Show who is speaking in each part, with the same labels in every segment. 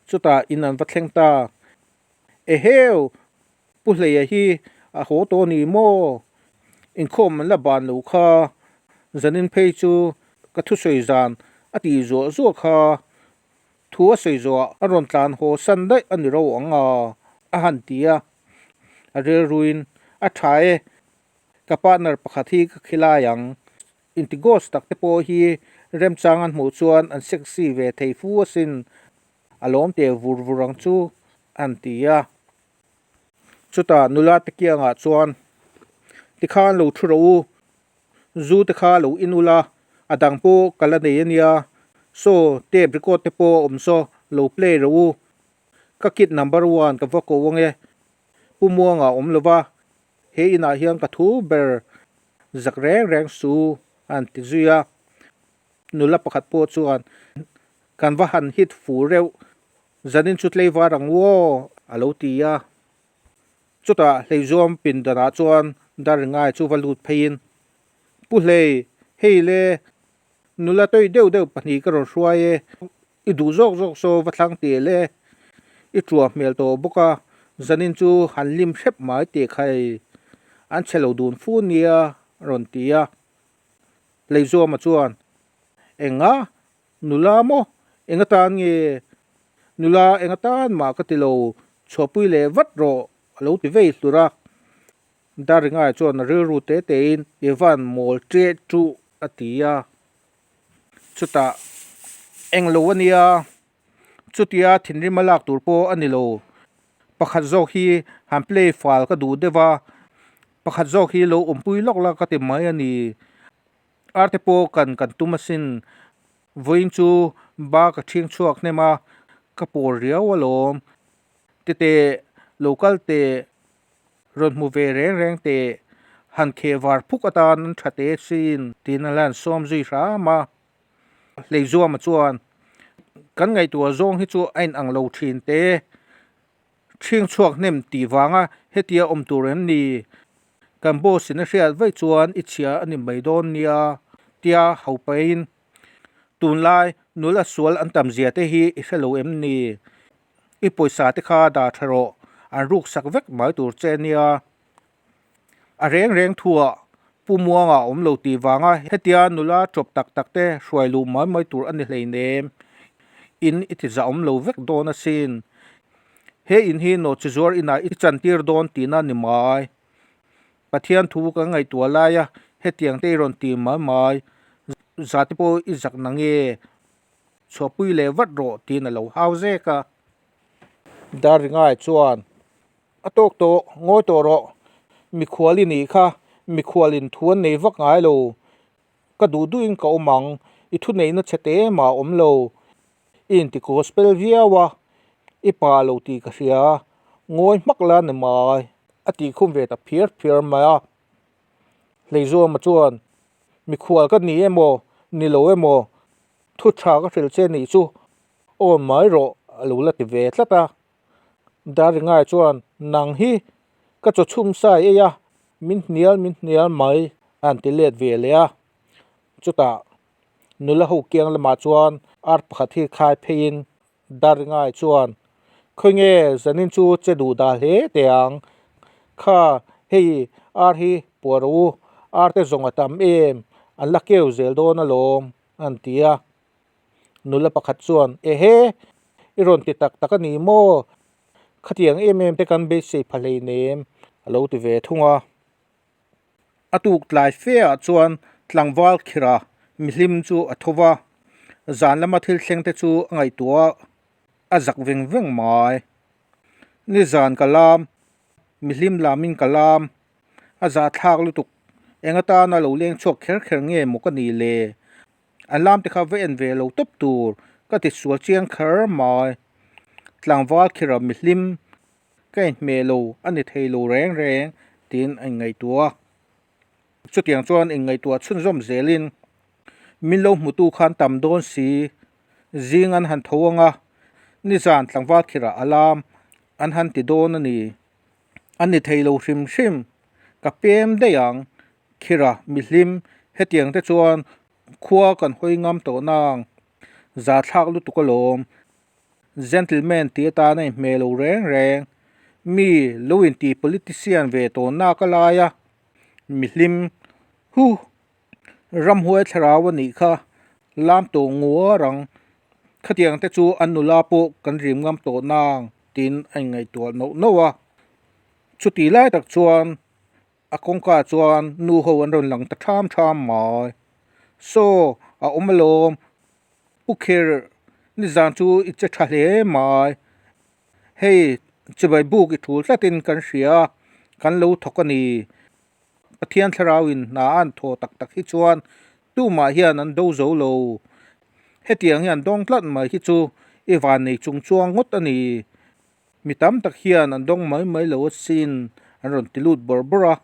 Speaker 1: Chutah in an va thleng ta. Eheu! Pu Hleia hi a haw tawh a ni maw? Inkhawm an la ban lo kha. Zanin phei chu ka thusawi zan a tih zuah zuah kha. Thu a sawi zawhah a rawn tlan haw san daih a ni ro ang a, a han ti a. A rilruin a tha e, ka partner pakhat hi ka khilai ang. Inti ghost tak te pawh hi remchang an hmuh chuan an sexy ve thei fu asin, a lawm teh vur vur ang chu, an ti a. Chutah nula te kiangah chuan, Tikhan lo thu rawh u, zu te kha lo in ula, a dang pawh ka la nei ania, saw tape record te pawh a awm saw, lo play rawh u, ka kid number one ka va ko ange, Pu Muanga awm lova, he inah hian ka thu ber zak reng reng su an ti zui a. Nula pakhat pawh chuan, Kan va han hit fu reuh, zanin chu tleivar ang u aw a lo ti a. Chutah Hleizuam pindanah chuan Daringai chu va lut pheiin, Pu Hlei, hei le, nula tawih deuh deuh pahnih ka rawn hruai e, I duh zawk zawk saw va thlang teh le, i ṭuah hmel tawh bawk a, zanin chu han lim hrep mai teh khai, an chhe lo dun fu nia a rawn ti a. Leizuama chuan, Enga? Nula maw? Enga tan nge? Nula enga tan mah ka ti lo, chhuahpui leh vat rawh a lo ti vei hlur a. Daringai chuan a rilru te tein, I van mawl ṭeh ṭuh a ti a. Chutah englo a nia, chutia thinrim a lak tur pawh a ni lo. Pakhat zawk hi han play fal ka duh deuh a, pakhat zawk hi lo awmpui lawk la ka ti mai a ni. Arte pawh kan kan tum asin, vawiin chu ba ka ṭhing chhuak hnem a, ka pawl riau alawm. Titeh lo kal teh. Rawn hmu ve reng reng teh, han kheh var phuk atan an tha teh sin tiin a lan sawm zui hram a. Hleizuama chuan, Kan ngaihtuah zawng hi chu a inang lo thin te, ṭhing chhuak hnem tih vanga hetia awm tur em ni? Kan boss in a hriat vaih chuan i chhia a ni mai dawn nia tia ho pahin, Tunlai nula sual an tam zia te hi i hre lo em ni? I pawisa te kha dah tha rawh, an ruk sak vek mai tur che nia. A reng reng thuah Pu Muanga awm lo tih vanga hetia nula chawp tak tak te hruai luh mai mai tur a ni hleinem. In i ti zah awm lo vek dawn asin. He in hi nawhchi zuar inah i chantir dawn tihna ni mai. Pathian thu kan ngaihtuah laia hetiang te i rawn ti mai mai. Za te pawh i zak nange. Chhuahpui leh vat rawh tiin a lo hau zek a. Daringai chuan, A tawk tawh, ngawi tawh rawh. Mikhual i nih kha, mikhualin thu an nei vak ngai lo. Ka duh duhin ka awm ang, i thuneihna chhe te mah a awm lo. I inti gospel viau a, i pa lo tih ka hria, ngawi hmak la ni mai, a tih khum ve ta phiar phiar mai a. Hleizuama chuan, Mikhual ka ni emaw, ni lo emaw, thu tha ka hrilh che nih chu awn mai rawh a lo la ti ve tlat a. Daringai chuan, Nang hi ka chaw chhum sai ei a, min hnial min hnial mai a han ti let ve leh a. Chutah nula ho kiang lamah chuan ar pakhat hi khai pheiin Daringai chuan, Khawi nge zanin chu che duh dah hle teh ang? Kha, hei ar hi puah rawh u, ar te zawng a tam em, an la keu zel dawn alawm, an ti a. Nula pakhat chuan, Ehe, i rawn ti tak tak a ni maw? Khatiang em em te kan beisei pha hleinem, a lo ti ve thung a. A tuk tlai fe ah chuan tlangval khira mihlim chu a tho va, zan lama thil thleng te chu a ngaihtuah a zak veng veng mai. Nizan ka lam, mihlim lamin ka lam, a zahthlak lutuk, eng atana lo leng chhuak kher kher nge maw ka nih le? An lam te kha va en ve lo tawp tur ka ti sual chiang kher mai. Tlangval khira mihlim Ka inhmeh lo a ni thei lo reng reng tiin a inngaihtuah a. Chutiang chuan inngaihtuah chhunzawm zelin min lo hmutu khan tam dawn si, zing an han tho ang a, nizan tlangval khirah a lam an han ti dawn a ni. A ni thei lo hrim hrim, ka pem daih ang, khira mihlim hetiang te chuan khua kan hawi ngam tawh nang, zathlak lutuk alawm. Gentleman tih atan a inhmeh lo reng reng. Mi lo inti politician ve tawh nak a lai a, mihlim huh! Ramhuai thlarau a nih kha lam tawh nguar ang. Khatiang te chu an nula pawh kan rim ngam tawh nang tiin a inngaihtuah nauh nauh a. Chutih lai tak chuan a kawngka chuan nu ho an rawn lang ta ṭham ṭham mai. Saw a awm alawm, Pu Kher nizan chu i che ṭha hle mai. Hei chibai buk i ṭul tlatin kan hria a, kan lo thawk a ni. Pathian thlarauin hna an thaw tak tak hi chuan tumah hian an do zo lo. Hetiang hian dawng tlat mai hi chu i van nei chung chuang ngawt a ni. Mi tam tak hian an dawng mai mai lo asin an rawn ti lut bawrh bawrh a.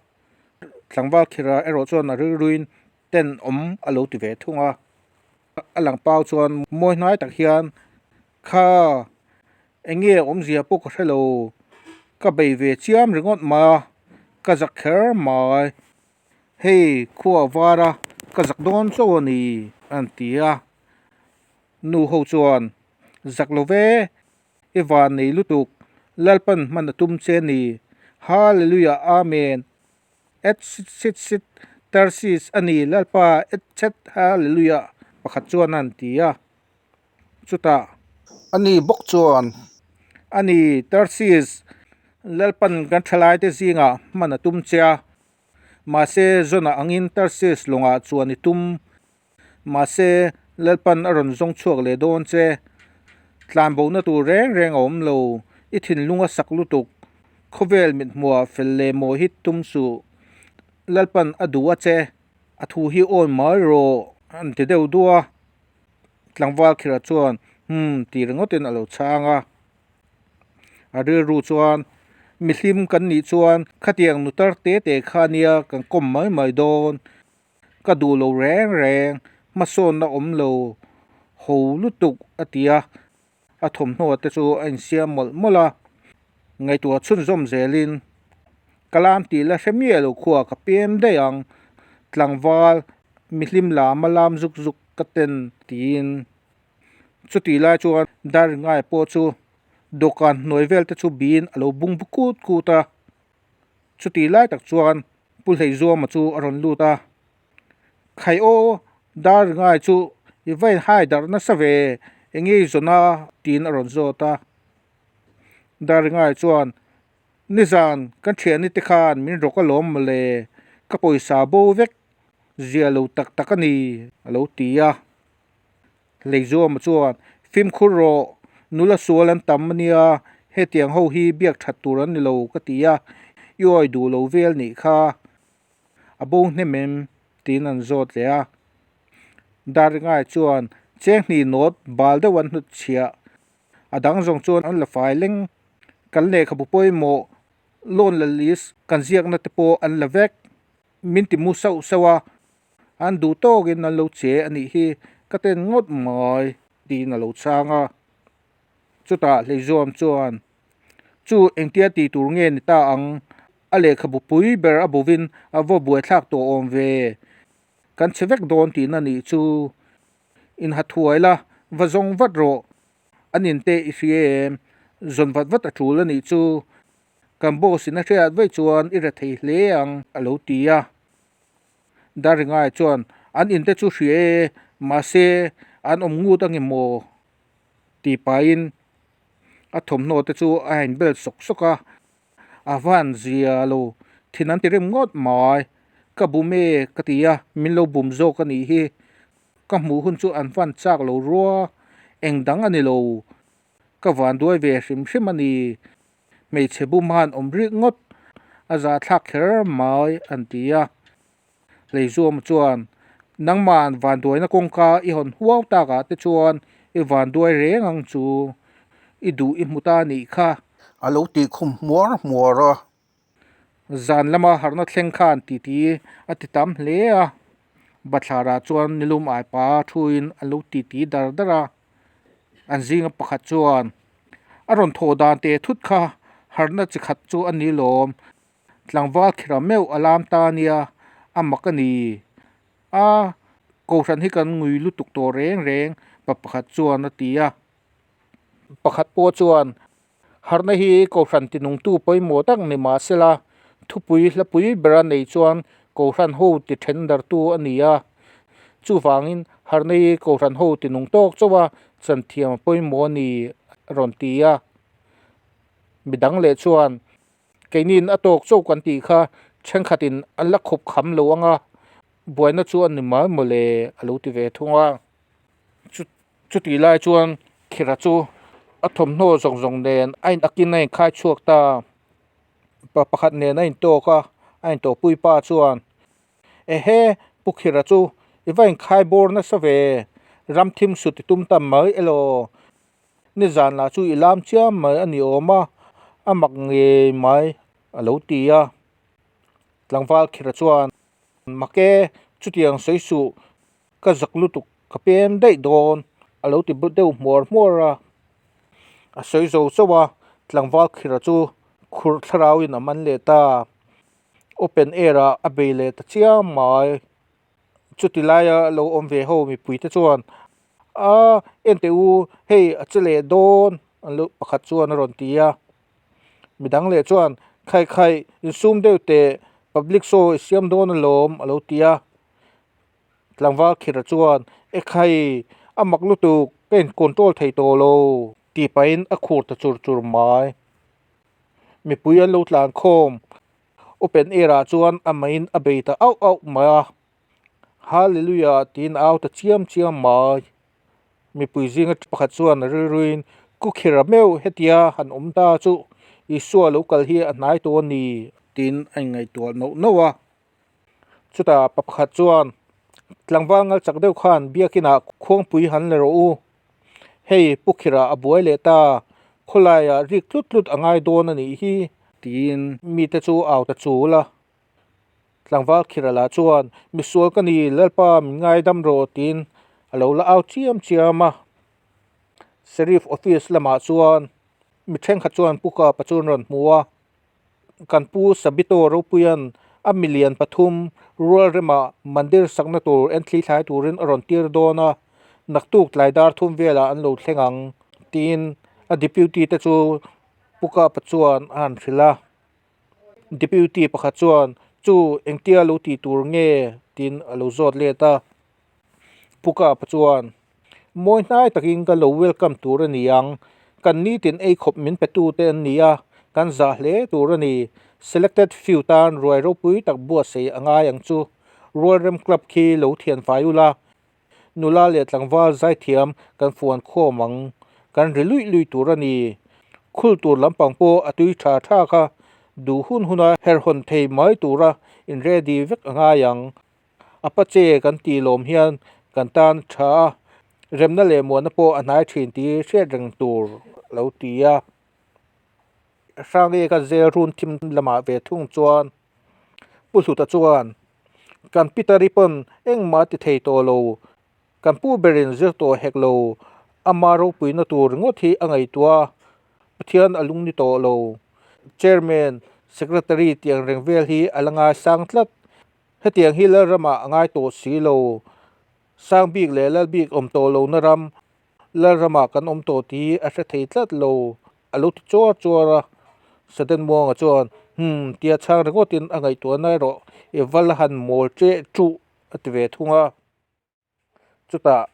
Speaker 1: Tlangval Khira erawh chuan a rilruin tenawm a lo ti ve thung a. A lang pau chuan mawi hnai tak hian kha Eng nge awmzia pawh ka hre lo, ka bei ve chiam ringawt mai a, ka zak kher mai. Hei khua var a, ka zak dawn chauh a ni an ti a. Nu ho chuan, Zak lo ve, i van nei lutuk, Lalpan hman a tum che ni, Hallelujah Amen, et sit sit sit Tarsis a ni Lalpa et chet Hallelujah pakhat chuan an ti a. Chutah ani bawk chuan, A ni, Tarsis, Lalpan kan thalaite zingah hman a tum che a, mahse Jonah angin Tarsis lawngah chuan i tum. Mahse Lalpan a rawn zawng chhuak leh dawn che. Tlanbohna tur reng reng a awm lo, i thinlung a sak lutuk. Khawvel mithmuah fel leh maw hi tum suh. Lalpan a duh a che, a thu hi awi mai rawh, an ti deuh duh a. Tlangval Khira chuan Umm tih ringawtin a lo chhang a. A rilru chuan Mihlim kan nih chuan khatiang nutar te te kha nia kan kawm mai mai dawn. Ka duh lo reng reng, hmasawnna awm lo ho lutuk a ti a. A thawmhnaw te chu a insiam mawlh mawlh a, ngaihtuah chhunzawm zelin ka lam tih la hre miah lo khuaa ka pem daih ang, tlangval mihlim lama lam zuk zuk ka ten tiin. Chutih lai chuan Daringai pawh chu dawhkan hnuai vel te chu biin a lo bung bu kut kut a, chutih lai tak chuan Pu Hleizuama chu a rawn lut a. Khai aw, dar ngai chu i va inhai darh nasa ve, eng nge i zawn a? tiin a rawn zawt a. Dar ngai chuan, Nizan kan thiani te khan min rawk alawm mawle, ka pawisa bo vek zia lo tak tak a ni, a lo ti a. Hleizuama chuan, Fimkhur rawh, nula sual an tam a nia, hetiang ho hi biak that tur an ni lo ka ti a, i awi duh lo vel nih kha. A bo hnem em? tiin an zawt leh a. Daringai chuan cheng hnih nawt bal deuh an hnut chhiah. A dang zawng chuan an la fai leng. Kan lehkhabu pawimawh loan la list kan ziakna te pawh an la vek. Min ti mu sauh sauh a, an duh tawkin an lo che a nih hi ka ten ngawt mai tiin a lo chhang a. Chutah Hleizuam chuan Chu engtia tih tur nge ni ta ang? A lehkhabu pui ber a bovin a va buaithlak tawh awm ve. Kan chhe vek dawn tihna nih chu. Inha thuai la, va zawng vat rawh. An inte i hria em? Zawn vat vat a tul a nih chu. Kan boss in a hriat vaih chuan i re thei hle ang, a lo ti a. Daringai chuan, An inte chu hria e, mahse an awm ngut ange maw? Tih pahin a thawmhnaw te chu a inbel sawk sawk a. A van zia lo, thin an ti rim ngawt mai. Ka bum e ka ti a, min lo bum zawk a nih hi. Ka hmuh hun chu an van chak lo rua, eng dang a ni lo. Ka van duai ve hrim hrim a ni. Hmeichhe bum han awm rik ngawt, a zahthlak kher mai an ti a. Hleizuama chuan, Nangman vanduaina kawngka i hawn huau takah te chuan i vanduai reng ang chu, i duh i hmu ta nih kha. A lo tih khum hmuar hmuar a. Zan lama harhna thleng khan titi a ti tam hle a. Bathlarah chuan nilum aipa thuin a lo titi dar dar a. An zinga pakhat chuan, A rawn thawh dan teh thut kha harhna chi khat chu a ni lawm. Tlangval khira meuh a lam ta nia, a mak a ni. A, Kohhran hi kan ngui lutuk tawh reng reng, pa pakhat chuan a ti a. Pakhat pawh chuan harhna hi Kohhran tinungtu pawimawh tak ni mah sela, thupui hlapui bera nei chuan Kohhran ho ti then dartu a ni a. Chuvangin harhna hi Kohhran ho tinung tawk chauh a chanthiam a pawimawh a ni a rawn ti a. Midang leh chuan keiniin a tawk chauh kan tih kha thenkhatin an la khawp kham lo ang a, buaina chu a ni mai mawle a lo ti ve thung a. Chutih lai chuan Khira chu a thawmhnaw zawng zawng nen a inakin a inkhai chhuak ta. Pa pakhat nen a intawk a, a intawhpui pa chuan, Ehe, Pu Khira chu i va inkhai bawr nasa ve, ram thim sut i tum ta mai elaw? Nizan lah chu i lam chiam mai a ni awm a, a mak ngei mai a lo ti a. Tlangval Khira chuan, Mak e, chutiang sawi suh, ka zak lutuk ka pem daih dawn a lo ti deuh hmuar hmuar a. A sawi zo chauh a, tlangval Khira chu khurh thlarauin a man leh ta. Open air ah a bei leh ta chiam mai. Chuti laia lo awm ve ho mipuite chuan, A, enteh u, hei a che leh dawn an lo pakhat chuan a rawn ti a. Midang leh chuan, Khaih khaih, insum deuh teh, public show i siam dawn alawm a lo ti a. Tlangval Khira chuan, Ekhai, a mak lutuk, ka in control thei tawh lo, tih pahin a khur ta chur chur mai. Mipui an lo tlan khawm, open air ah chuan a mahin a bei ta auh auh mai a. Hallelujah tiin a au ta chiam chiam mai. Mipui zinga pakhat chuan a rilruin, Ku Khira meuh hetia han awm ta chu Isua lo kal hi a hnai tawh a ni, tiin a inngaihtuah nauh nauh a. Chutah pa pakhat chuan tlangval ngal chak deuh khan biakinah khuangpui han la rawh u. Hei Pu Khirah a buai leh ta, khawlaiah rik tlut tlut a ngai dawn a nih hi tiin mite chu au ta chul a. Tlangval Khira lah chuan misual ka ni Lalpa min ngaidam rawh tiin a lo la au chiam chiam a. Sheriff office lamah chuan mi thenkhat chuan Pu Kapa chu an rawn hmu a. Kan pu Sabito Ropuia'n a milian pathum rual remah mandir sakna tur en thli thlai turin a rawn tir dawn a, naktuk tlai dar thum velah an lo thleng ang tiin a deputy te chu Pu Kapa chuan a han hrilh a. Deputy pakhat chuan chu engtia lo tih tur nge tiin a lo zawt let a. Pu Kapa chuan Mawi hnai takin ka lo welcome tur a ni ang. Kan nitin ei khawp min pe tute an ni a, kan zah hle tur a ni. Selected few tan ruai ropui tak buatsaih a ngai ang chu. Rualrem Club khi lo thian fai ula, nula leh tlangval zaithiam kan fuan khawm ang. Kan ri luih luih tur a ni. Khul tur lampang pawh a tui tha tha kha duh hun huna herhawn thei mai tura in ready vek a ngai ang. A pa che kan tih lawm hian kan tan tha a, remna leh muanna pawh a hnai thin tih hriat reng tur a lo ti a. Hrange ka zel run thim lamah ve thung chuan Pu Hluta chuan, Kan Peter-i pawn engmah a ti thei tawh lo, kan pu berin zir tawh hek lo, ama ropuina tur ringawt hi a ngaihtuah a, Pathian a lung ni tawh lo. Chairman, Secretary tiang reng vel hi a la ngaisang tlat. Hetiang hi Lalramah a ngai tawh si lo. Sang bik leh Lal bik awm tawh lohna ram, Lalramah kan awm tawh tih hi a hre thei tlat lo, a lo ti chuar chuar a. Sudden Muanga chuan, Humm, tia chhang ringawtin a ngaihtuahna erawh i va la han mawl ṭeh ṭuh, a ti ve thung a. Chutah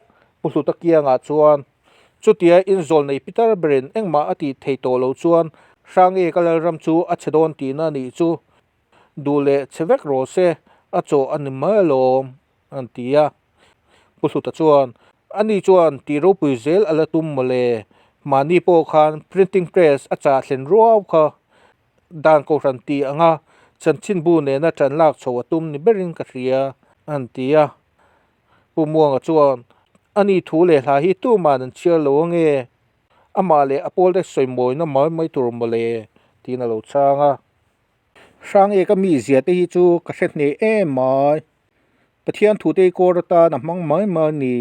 Speaker 1: Pu Hluta kiangah chuan chutia inzawl nei Peter berin engmah a tih thei tawh lo chuan Hrange ka Lalram chu a chhe dawn tihna a nih chu duh leh chhe vek rawh se a chawh a ni mai alawm an ti a. Pu Hluta chuan ani chuan tih ropui zel a la tum mawle mahni pawh khan printing press a chah thlen ruau kha dan kohhran tih anga chanchinbu nena ṭan lak chho a tum ni berin ka hria an ti a. Pu Muanga chuan, Ani thu leh hla hi tuman an chhiar lo ange, amah leh a pawlte sawi mawina mai mai tur mawle, tiin a lo chhang a. Hrang eka mizia te hi chu ka hre hneh em mai. Pathian thute hi kawr atan a hmang mai mai a ni.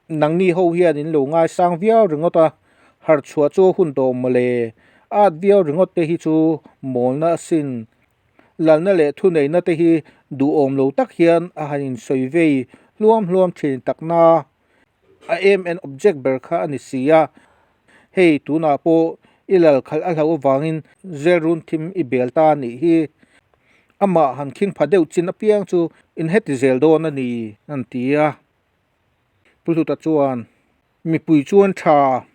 Speaker 1: Nangni ho hian in lo ngaisang viau ringawt a, harh chhuah chu a hun tawh mawle. At viau ringawt te hi chu mawlna asin. Lalna leh thuneihna te hi duhawm lo tak hian a han insawi vei hluam hluam thin takna a aim and object ber kha a ni si a. Hei tunah pawh i lal khalh a hlauh avangin zel run thim i bel ta a nih hi. Amah han khing pha deuh chin apiang chu in heti zel dawn a ni, an ti a. Pu Hluta chuan, Mipui chuan tha,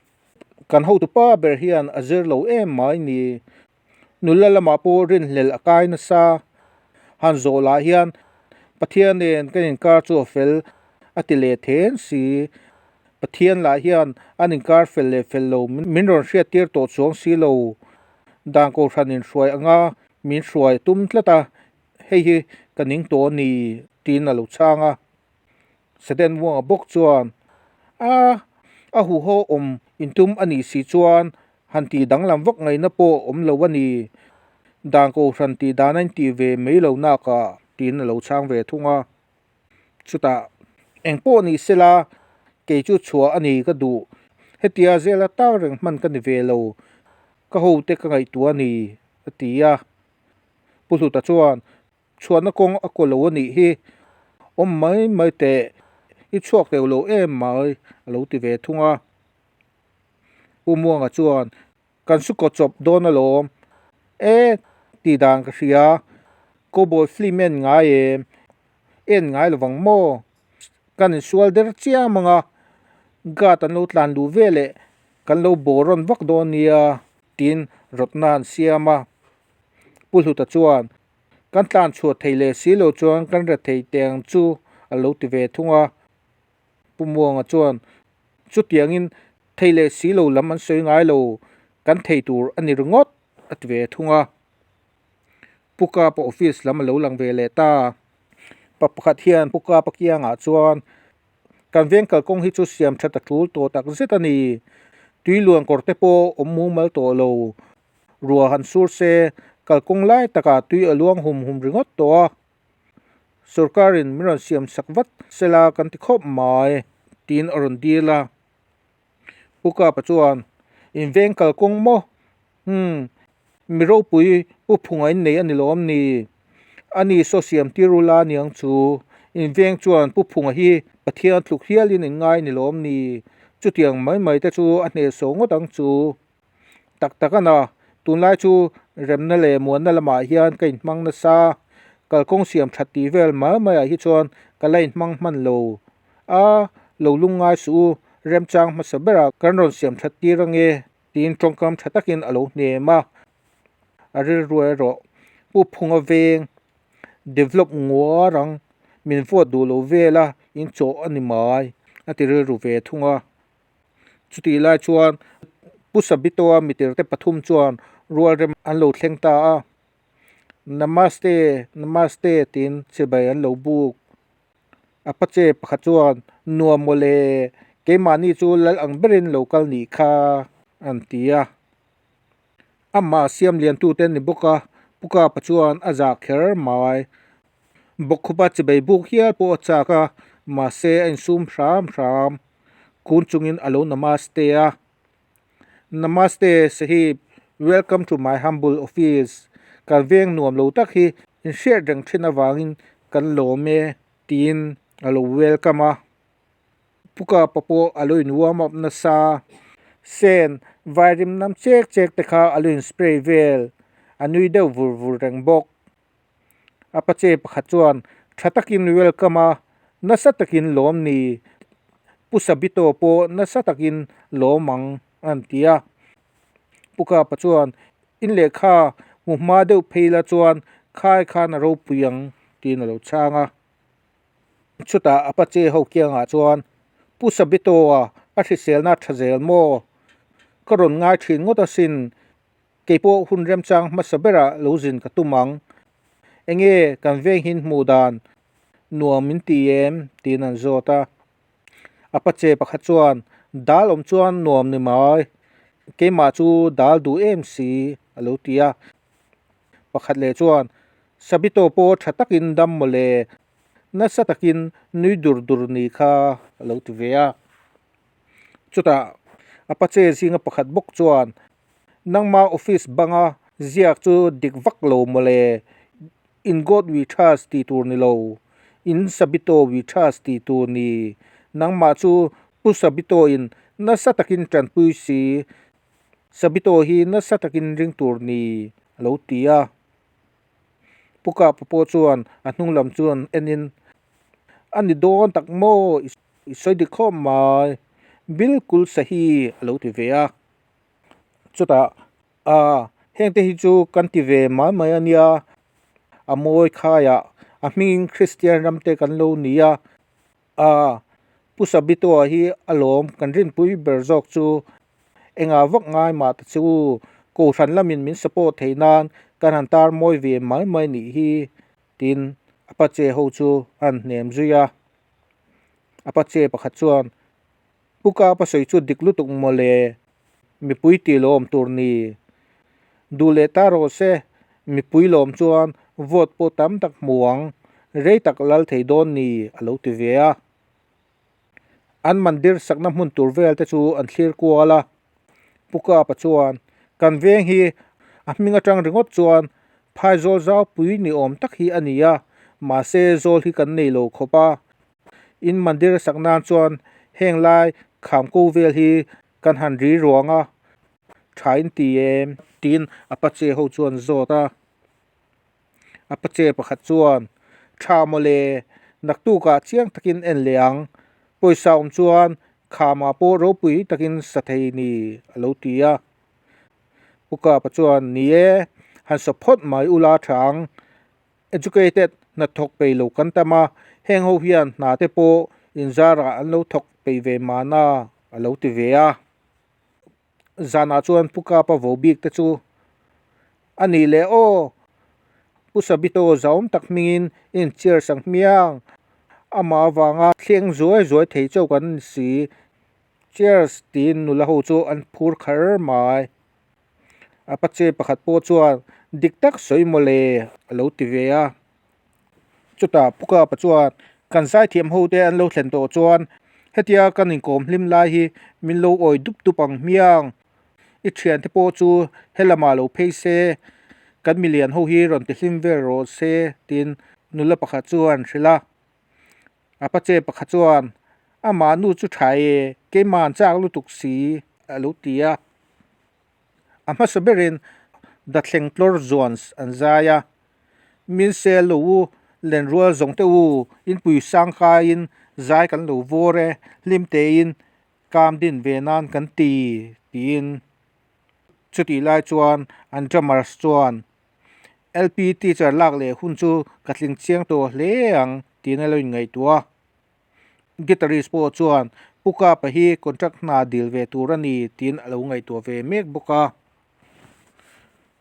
Speaker 1: kan hotupa ber hian a zir lo em mai ni. Nula lamah pawh rinhlelh a kai nasa. Han zawh lah hian Pathian nen kan inkar chu a fel a ti leh then si. Pathian lah hian an inkar fel leh fel lo min rawn hriattir tawh chuang si lo. Dan kohhran inhruai anga min hruai tum tlat a, hei hi ka ning tawh a ni tiin a lo chhang a. Satan Muanga bawk chuan, A, a huho awm intum a nih si chuan han tih danglam vak ngaihna pawh awm lo a ni. Dan kohhran tih dan a intih ve mai lo nakah tiin a lo chhang ve thung a. Chutah, Eng pawh ni sela, kei chu chhuah a ni ka duh. Hetia zela tak reng hman ka ni ve lo. Ka hote ka ngaihtuah a ni, a ti a. Pu Hluta chuan, Chhuahna kawng a kaw lo a nih hi. Awm mai mai teh, i chhuak teuh lo em mai, a lo ti ve thung a. Pu Muanga chuan, Kan su kaw chawp dawn alawm. E, tih dan ka hria. Cowboy film en ngai em? En ngai lovang maw? Kan insual der chiam ang a, guard an lo tlan luh veleh kan lo bawr rawn vak dawn nia, tiin rawtna an siam a. Pu Hluta chuan, Kan tlan chhuah thei leh si lo chuan kan re thei teh ang chu a lo ti ve thung a. Pu Muanga chuan, Chutiangin thei leh si lo lam an sawi ngai lo, kan thei tur a ni ringawt a ti ve thung a. Pu Kapa office lam a lo lang ve leh ta. Pa pakhat hian Pu Kapa kiangah chuan, Kan veng kalkawng hi chu siam that a tul tawh tak zet a ni. Tui luan kawr te pawh awm mumal tawh lo. Rua han sur se, kalkawng lai takah tui a luang hum hum ringawt tawh a. Sorkarin min rawn siam sak vat sela kan ti khawp mai, tiin a rawn dil a. Pu Kapa chuan, In veng kalkawng maw? Umm, mi ropui Pu Phunga in nei a ni lawm ni? Ani saw siam tir u la niang chu. In veng chuan Pu Phunga hi Pathian tluk hialin in ngai ni lawm ni? Chutiang mai mai te chu a hnehsawh ngawt ang chu. Tak tak a na, tunlai chu remna leh muanna lamah hian ka inhmang nasa, kalkawng siam that tih vel mai maiah hi chuan ka la inhmang hman lo. A, lo lungngai suh u, remchang hmasa berah kan rawn siam that tir ange tiin tawngkam tha takin a lo hnem a, a rilru erawh Pu Phunga veng develop nguar ang, min vote duh lo vel a, inchawh a ni mai a ti rilru ve thung a. Chutih lai chuan Pu Sabitoa mitirte pathum chuan rualrem an lo thleng ta a, Namaste, Namaste tiin chibai an lo buk. A pache pakhat chuan, Nuam mawle, keimahni chu lal ang berin lo kal nih kha, an ti a. Amah siam liantute an ni bawk a, Pu Kapa chuan a zah kher mai. Bawkkhupa chibai buk hial pawh a chak a, mahse a insum hram hram. Kun chungin a lo namaste a. Namaste Sahib, welcome to my humble office. Kan veng nuam lo tak hi inhriat reng thin avangin kan lawm e tiin a lo welcome a. Pu Kapa pawh a lo in warm up nasa. Sen vairim nam chek chek te kha a lo in spray vel. A nui deuh vur vur reng bawk. A pache pakhat chuan tha takin welcome a, nasa takin lawm ni, Pu Sabito pawh nasa takin lawm ang a han ti a. Pu Kapa chuan in lehkha hmu hma deuh phei la chuan khai khan a ropui ang tiin a lo chhang a. Chutah a pache ho kiangah chuan Pu Sabito-a a hriselna tha zel maw? Ka rawn ngai thin ngawt asin. Kei pawh hun remchang hmasa berah lo zin ka tum ang. Enge kan veng hin hmuh dan nuam min ti em? tiin an zawt a. A pache pakhat chuan, Dal awm chuan nuam ni mai, keimah chu dal duh em si, a lo ti a. Pakhat leh chuan, Sabito pawh tha takin dam mawle, nasa takin nui dur dur ni kha, a lo ti ve a. Chutah a pache zinga pakhat bawk chuan, Nangma office banga ziak chu dik vak lo mawle, In God we trust tih tur ni lo, In Sabito we trust tih tur ni. Nangmah chu Pu Sabito in nasa takin tanpui si. Sabito hi nasa takin ring tur ni, a lo ti a. Pu Kapa pawh chuan a hnung lam chuan enin, A ni dawn tak maw? I sawi dik khawp mai. Bilkul sahi, a lo ti ve a. Chutah, A, hengte hi chu kan ti ve mai mai a nia. A mawi khaiah a hmingin Kristian ramte kan lo ni a. A, Pu Sabitoa hi a lawm kan rinpui ber zawk chu engah vak ngai mah ta chu Kohhran lamin min support theih nan kan han tar mawi ve mai mai nih hi tiin a pache ho chu a han hnem zui a. A pache pakhat chuan Pu Kapa sawi chu dik lutuk mawle, mipui tih lawm tur ni. Duh leh ta rawh se, mipui lawm chuan vote pawh tam tak hmu ang, rei tak lal thei dawn ni a lo ti ve a. An mandir sakna hmun tur vel te chu an thlir kual a. Pu Kapa chuan, Kan veng hi a hming atang ringawt chuan phaizawl zaupui ni awm tak hi a ni a, mahse zawl hi kan nei lo khawp a. In mandir sak nan chuan heng lai kham ko vel hi kan han ri ruang a, tha in ti em? Tiin a pache ho chuan zawt a. A pache pakhat chuan, Tha mawle, naktukah chiang takin en leh ang. Pawisa awm chuan khamah pawh ropui takin sa thei ni, a lo ti a. Pu Kapa chuan, Ni e, han sa phawt mai ula tha ang. Educated hna thawk peih lo kan tam a, heng ho hian hna te pawh inzarah an lo thawk peih ve mahna a lo ti ve a. Zanah chuan Pu Kapa vo bik te chu a nih leh aw, Pu Sabito zahawm tak hmingin incheers ang hmiang, amah avanga thleng zuai zuai thei chauh kan ni si, cheers tiin nula ho chu an phur kher mai. A pache pakhat pawh chuan dik tak sawi mawle a lo ti ve a. Chutah Pu Kapa chuan kan zaithiam ho te an lo thlen tawh chuan hetia kan inkawm hlim lai hi min lo awi dup dup ang hmiang. I thiante pawh chu helamah lo phei se, kan milian ho hi rawn ti hlim vel rawh se tiin nula pakhat chu an hrilh a. A pache pakhat chuan amah nu chu tha e, keimah an chak lutuk si a lo ti a. A hmasa berin Dathleng tlawr zuan an zai a, Min sel lo u, lenrual zawng te u, inpui sang kaiin zai kan lo vawr e, hlim tein kam din ve nan kan ti, tiin. Chutih lai chuan an drummers chuan LP teacher lak leh hun chu ka tling chiang tawh hle ang tiin a lo inngaihtuah a. Guitarist pawh chuan Pu Kapa hi contract hna dil ve tur a ni tiin a lo ngaihtuah ve mek bawk a.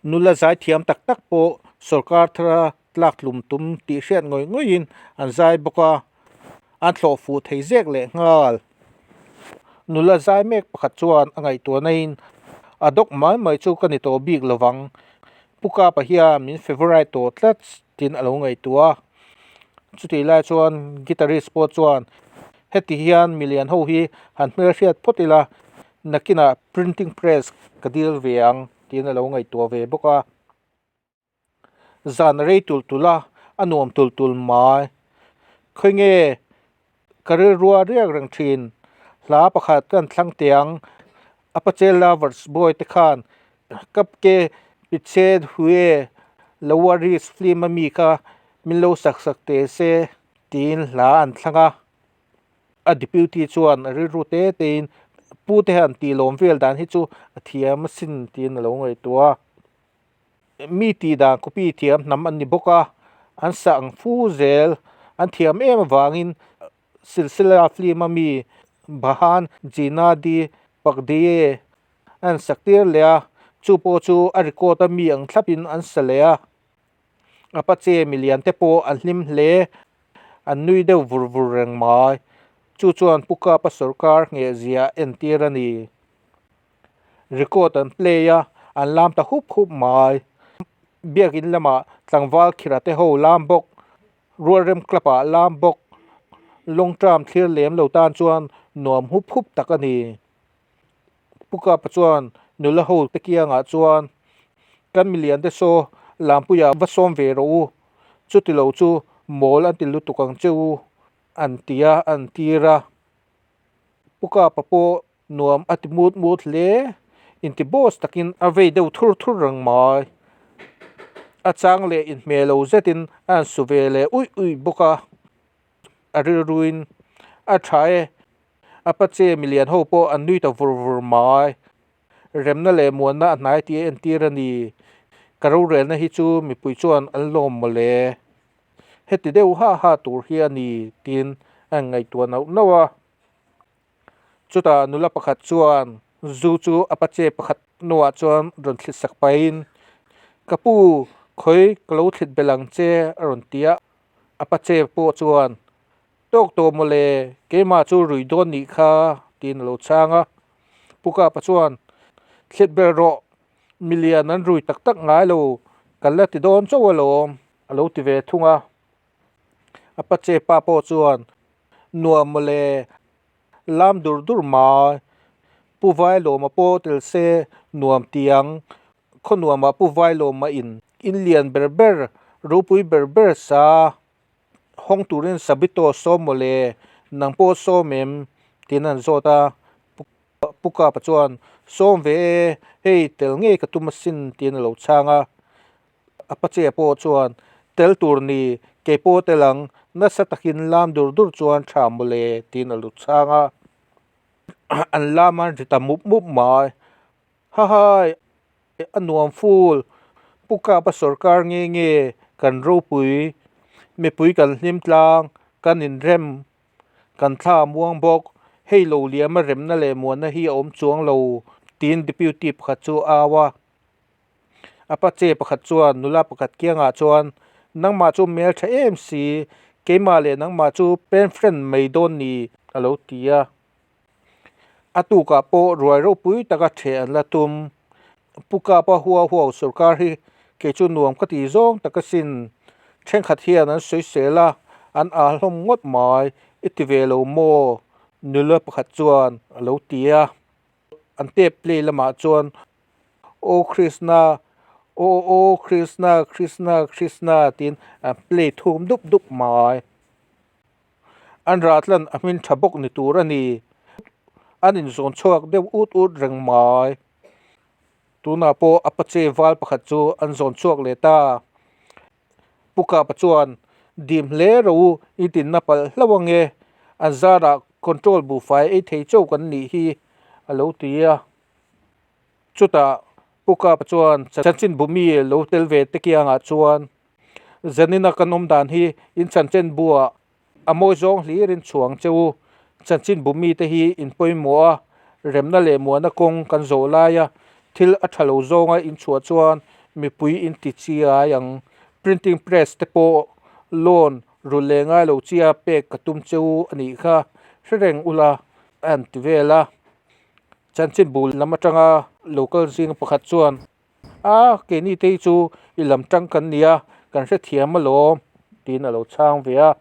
Speaker 1: Nula zaithiam tak tak pawh sorkar thara tlak tlum tum tih hriat ngawih ngawihin an zai bawk a, an thlawh fuh thei zek leh nghal. Nula zai mek pakhat chuan a ngaihtuah naiin a dawk mai mai chu ka ni tawh bik lovang, Pu Kapa hian min favourite tawh tlat tiin a lo ngaihtuah a. Chutih lai chuan guitarist pawh chuan heti hian milian ho hi han hmelhriat phawt ila nakinah printing press ka dil ve ang tiin a lo ngaihtuah ve bawk a. Zan a rei tul tul a, a nuam tul tul mai. Khawi nge ka rilrua riak reng thin. Hla pakhat kan thlang teh ang, Apache Lovers Boy te khan Kap Ke Pichhe Hue Lawaris film a mi kha min lo sak sak teh se tiin hla an thlang a. A deputy chuan a rilru te tein Pu te han tih lawm vel dan hi chu a thiam asin tiin a lo ngaihtuah a. Mi tih dan copy thiam hnam an ni bawk a, an sah ang fu zel. An thiam em avangin Silsila film a mi Bahan Jina Di Pakdiye an sak tir leh a, chu pawh chu a record a mi ang thlapin an sa leh a. Apache milian te pawh an hlim hle, an nui deuh vur vur reng mai. Chu chuan Pu Kapa sorkar nghehzia entir a ni. Record an play a, an lam ta hup hup mai. Biakin lamah tlangval khira te ho lam bawk, Rualrem club ah lam bawk, long term thlir lem lo tan chuan nuam hup hup tak a ni. Pu Kapa chuan nula ho te kiangah chuan kan milian te saw lampuiah va sawm ve rawh u, chuti lo chu mawl an ti lutuk ang che u an ti a, an tir a. Pu Kapa pawh Nuam a ti mut mut hle. Inti boss takin a vei deuh thur thur reng mai. A chang leh inhmeh lo zetin a han su ve leh uih uih bawk a. A rilruin a tha e. A pache milian ho pawh an nui ta vur vur mai. Remna leh muanna a hnai tih a entir a ni. Ka rorelna hi chu mipui chuan an lawm mawle. Heti deuh ha ha tur hi a ni tiin a ngaihtuah nauh nauh a. Chutah nula pakhat chuan zu chu a pache pakhat hnuah chuan rawn thlit sak pahin, Ka pu, khawi ka lo thlit belh ang che a rawn ti a. A pache pawh chuan, Tawk tawh mawle, keimah chu rui dawn nih kha, tiin a lo chhang a. Pu Kapa chuan, Thlit ber rawh, milian an rui tak tak ngai lo, kan la ti dawn chauh alawm, a lo ti ve thung a. A pache pa pawh chuan, Nuam mawle, lam dur dur mai, Pu Vailawma pawh tel se nuam ti ang, khaw nuamah Pu Vailawma in in lian ber ber, ropui ber ber sa. Hawng turin Sabito sawm mawle, nang pawh sawm em? tiin an zawt a. Pu Kapa chuan, Sawm ve e, hei tel ngei ka tum asin tiin a lo chhang a. A pache pawh chuan, Tel tur ni, kei pawh tel ang, nasa takin lam dur dur chuan tha mawle tiin a lo chhang a. An lam an ri ta mup mup mai. Hahai! A nuam ful. Pu Kapa sorkar nge nge kan ropui, mipui kan hlim tlang, kan inrem, kan thla a muang bawk. Hei lo liama remna leh muanna hi a awm chuang lo, tiin Deputy pakhat chu a au a. A pache pakhat chuan nula pakhat kiangah chuan, Nangmah chu hmeltha em si, keimah leh nangmah chu pen friend mai dawn ni, a lo ti a. A tukah pawh ruai ropui taka ṭheh an la tum. Pu Kapa hua huau sorkar hi kei chu nuam ka ti zawng tak asin. Ṭhenkhat hian an sawisel a, an aa hlawm ngawt mai, i ti ve lo maw? Nula pakhat chuan a lo ti a. An tape play lamah chuan Aw Krishna, aw aw Krishna, Krishna Krishna tiin an play thum dup dup mai. An rahtlan a hmin tha bawk ni tur a ni. An inzawn chhuak deuh ut ut reng mai. Tunah pawh a pache val pakhat chu an zawn chhuak leh ta. Pu Kapa chuan, Dim hle ro u, i tinna palh hlauh ange. An zarah control buhfai ei thei chauh kan nih hi, a lo ti a. Chutah Pu Kapa chuan chanchinbu mi lo tel ve te kiangah chuan, Zanina kan awm dan hi in chanchin buah a mawi zawng hlir in chhuang che u. Chanchin bu mite hi in pawimawh a, remna leh muana kawng kan zawh laia thil a tha lo zawnga in chhuah chuan mipui in ti chiai ang. Printing press te pawh loan rulh leh ngai lo chia pek ka tum che u a nih kha hre reng ula a han ti vel a. Chanchin bu lam atanga local zinga pakhat chuan A, keini te hi chu i lam tang kan ni a, kan hrethiam alawm, tiin a lo chhang ve a.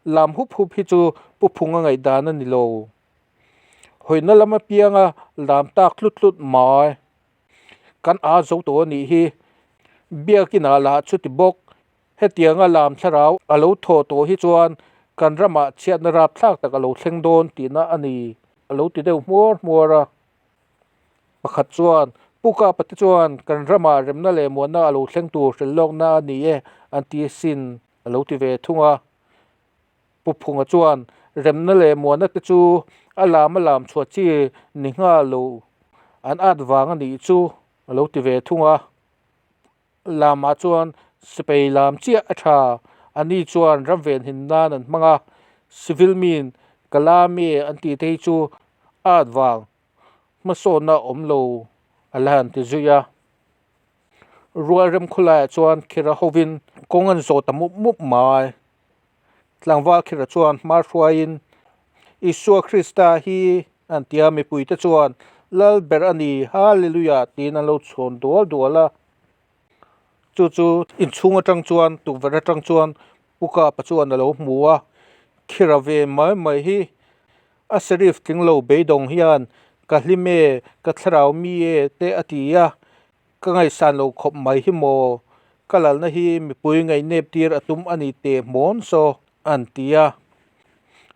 Speaker 1: Lam hup hup hi chu pu phung a ngaihdan a ni lo. Hawina lam apianga lam tak tlut tlut mai. Kan a zo tawh a nih hi. Biakinah lah chuti bawk, hetianga lam thlarau a lo thawh tawh hi chuan kan ramah chhiatna rapthlak tak a lo thleng dawn tihna a ni, a lo ti deuh hmuar hmuar a. Pakhat chuan, Pu Kapa te chuan kan ramah remna leh muanna a lo thleng tur hrel lawkna a ni e an ti asin a lo ti ve thung a. Pu Phunga chuan, Remna leh muanna te chu a lam a lam chhuah chi ni nghal lo an at vang a nih chu a lo ti ve thung a. Lamah chuan sipai lam chiah a tha, a ni chuan ram venhim nan an hmang a, civil min ka lam e an tih te hi chu at vang hmasawnna awm lo a la han ti zui a. Rual rem khawlaiah chuan khira hovin kawng an zawh ta mup mup mai. Tlangval khira chuan hma hruaiin Isua Krista hi an ti a, mipuite chuan Lal ber a ni, Hallelujah tiin an lo chhawn dual dual a. Chu chu inchhung atang chuan tukverh atang chuan Pu Kapa chuan a lo hmu a, khira ve mai mai hi a Sheriff tling lo beidawng hian ka hlim e, ka thlarau mi e te a ti a, Ka ngaihsan lo khawp mai hi maw? Ka lalna hi mipui ngaihnep tir a tum a ni teh hmawn saw an ti a.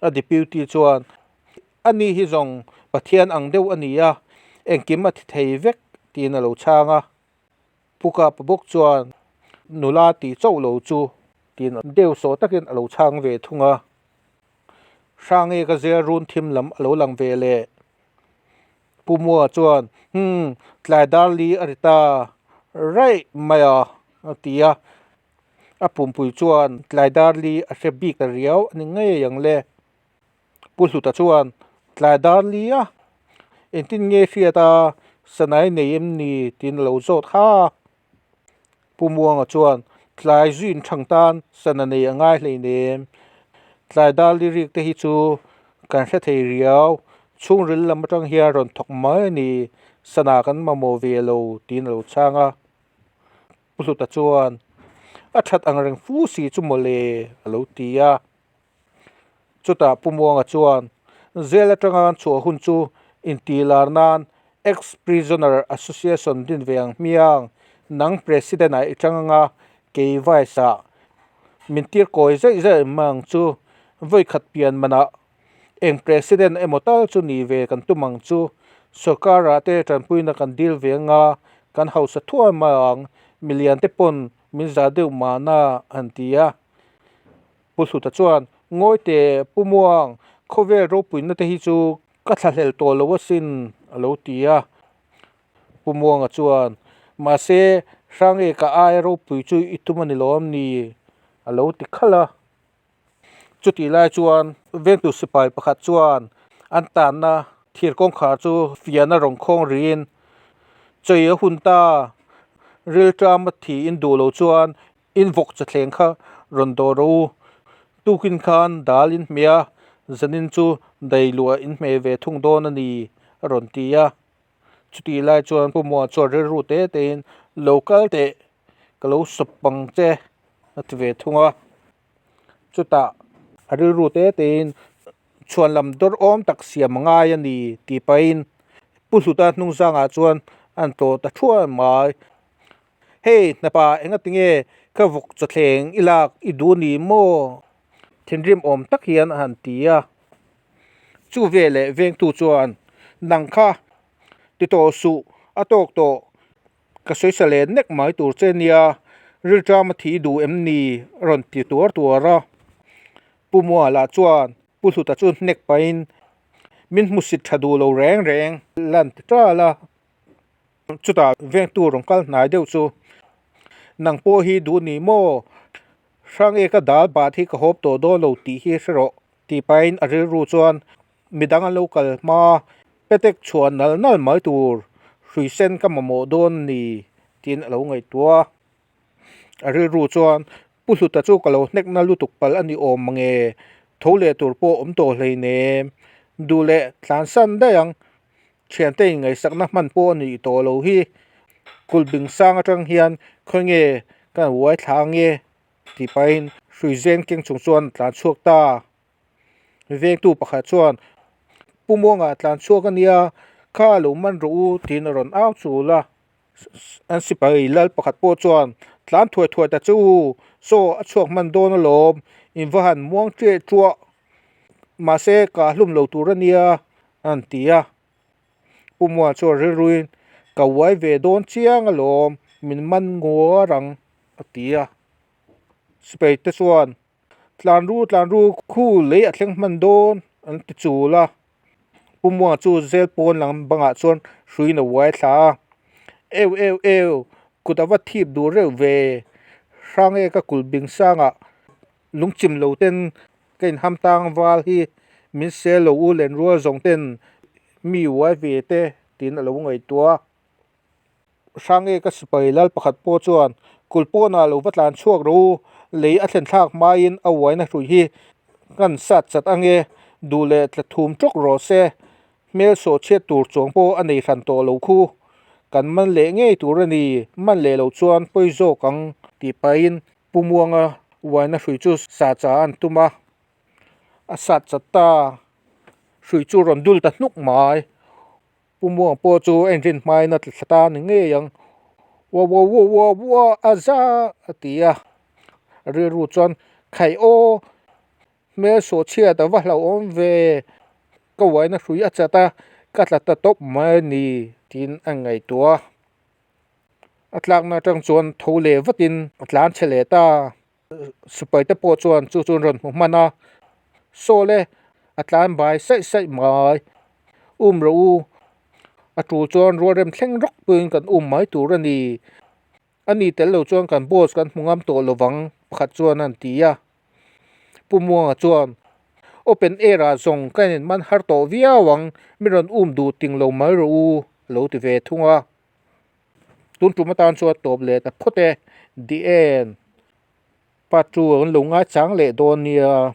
Speaker 1: A deputy chuan, A ni hi zawng Pathian ang deuh a ni a, Engkim a ti thei vek, tiin a lo chhang a. Pu Kapa bawk chuan, Nula tih chauh lo chu, tiin deuh sawh takin a lo chhang ve thung a. Hrange ka zel run thim lam a lo lang ve leh. Pu Mua chuan, Umm, tlai dar li a ri ta raih mai a, a ti a. A pumpui chuan tlai dar li a hre bik ta riau a ni ngei ang le. Pu Hluta chuan, Tlai dar li a, engtin nge hriat a, sanai nei em ni? tiin a lo zawt ha a. Pu Muanga chuan, Tlai zuin thang tan sana nei a ngai hleinem. Tlai dar li rik te hi chu kan hre thei riau, chhungril lam atang hian rawn thawk mai a ni, sana kan mamawh ve lo, tiin a lo chhang a. Pu Hluta chuan, A that ang reng fu si chu mawle, a lo ti a. Chutah Pu Muanga chuan, Jail atanga an chhuah hun chu intih lar nan Ex-Prisoner Association din ve ang hmiang, nang President ah i tang anga kei Vice ah min tir kawi zaih zaih mai ang chu, vawikhat pian manah eng President emaw tal chu ni ve kan tum ang chu, sorkar ah te tanpuina kan dil ve anga kan hausa thuai mai ang, milian te pawn min zah deuh mahna an ti a. Pu Hluta chuan, Ngawi teh Pu Muang, khawvel ropuina te hi chu ka thlahlel tawh lo asin, a lo ti a. Pu Muanga chuan, Mahse, Hrange ka aia ropui chu i tum a ni lo am ni? a lo ti khalh a. Chutih lai chuan vengtu sipai pakhat chuan an tanna thir kawngkhar chu fiahna rawn khawng rihin, Chei a hun ta, rilṭama thiin duh lo chuan In vawk chathleng kha rawn dawh rawh u. Tukin khan dal in hmeh a, zanin chu dai luah in hmeh ve thung dawn a ni, a rawn ti a. Chutih lai chuan Pu Muah chuan rilru te tein, Lo kal teh, ka lo sawp ang che, a ti ve thung a. Chutah a rilru te tein, Chhuan lam dawr awm tak siam a ngai a ni, tih pahin Pu Hluta hnungzangah chuan an tlawh ta thuai mai. Hei hnapa engati nge ka vawk chawthleng i lak i duh ni maw? Thinrim awm tak hian a han ti a. Chu veleh vengtu chuan, Nang kha ti tawh suh, a tawk tawh, ka sawisa leh nek mai tur che nia, rilṭam a thi duh em ni? a rawn ti tuar tuar a. Pu Muala chuan Pu Hluta chu hnek pahin, Min hmusit ṭha duh lo reng reng lan ti ṭal a. Chutah vengtu rawn kal hnai deuh chu, Nang pawh hi duh ni maw? Hrang e ka dal bat hi ka hawp tawh dawn lo tih hi hre rawh, tih pahin a rilru chuan midang an lo kal hma petek chhuah nal nal mai tur hrui sen ka mamawh dawn a ni tiin a lo ngaihtuah a. A rilru chuan Pu Hluta chu ka lo hnekna lutuk palh a ni awm mange, tho leh tur pawh awm tawh hleinem, duh leh tlansan daih ang, thiante inngaihsakna hman pawh a nih tawh lo hi, kulhbing sang atang hian khawi nge kan uai thla ange tih pahin hrui zeng keng chung chuan a tlan chhuak ta. Vengtu pakhat chuan, Pu Muanga tlan chhuak a nia, kha lo man rawh u tiin a rawn au chul a. An sipai lal pakhat pawh chuan, Tlan thuai thuai ta che u, saw a chhuak hman dawn alawm, in va han muang ṭiah ṭuah, mahse ka hlum lo tur a nia, a han ti a. Pu Muan chuan rilruin, Ka uai ve dawn chiang alawm, min man nguar ang, a ti a. Sipai te chuan, Tlan ru tlan ru, khu lei a thleng hman dawn, an ti chul a. Pu Muanga chu zel pawn lam bangah chuan hruiin a uai thla a, Eu eu eu, kut a va thip duh reuh ve, hrang e ka kulh bing sangah lungchim lo ten ka inham tang val hi min sel lo u lenrual zawng ten mi uai ve te tiin a lo ngaihtuah a. Hrange ka sipai lal pakhat pawh chuan kulh pawnah lo va tlan chhuak rawh u, lei a thlen thlak hmain a uaina hrui hi kan sat chat ange, duh leh tla thum tawk rawh se, hmel sawh chhiat tur chuang pawh a nei hran tawh lo khu, kan man leh ngei tur a ni, man leh lo chuan pawi zawk ang tih pahin Pu Muanga uaina hrui chu sa cha an tum a, a sat chat ta, hrui chu rawn dul ta hnuk mai. Pu Muang pawh chu a inrin hmain a tla thla ta ni ngei ang. Ua ua ua ua ua a za a ti a. A rilru chuan Khaih aw, hmel sawh chhiat a va hlauhawm ve, ka uaina hrui a chat a, Ka tla ta tawp mai a ni tiin a ngaihtuah a. A tlakna atang chuan tho leh vatin a tlan chhe leh ta. Sipai te pawh chuan chu chu an rawn hmu hman a, Saw le, a tlan bai saih saih mai. Um rawh u, a tul chuan rualrem thleng rawk puiin kan um mai tur a ni. A ni tel lo chuan kan boss kan hmu ngam tawh lovang pakhat chuan an ti a. Pu Muanga chuan, Open air ah zawng ka in man har tawh viau ang, mi rawn um duh ting lo mai rawh u, a lo ti ve thung a. Tun tum atan chuan tawp leh ta phawt e, The end. Part 2 an lo ngaichang leh dawn nia.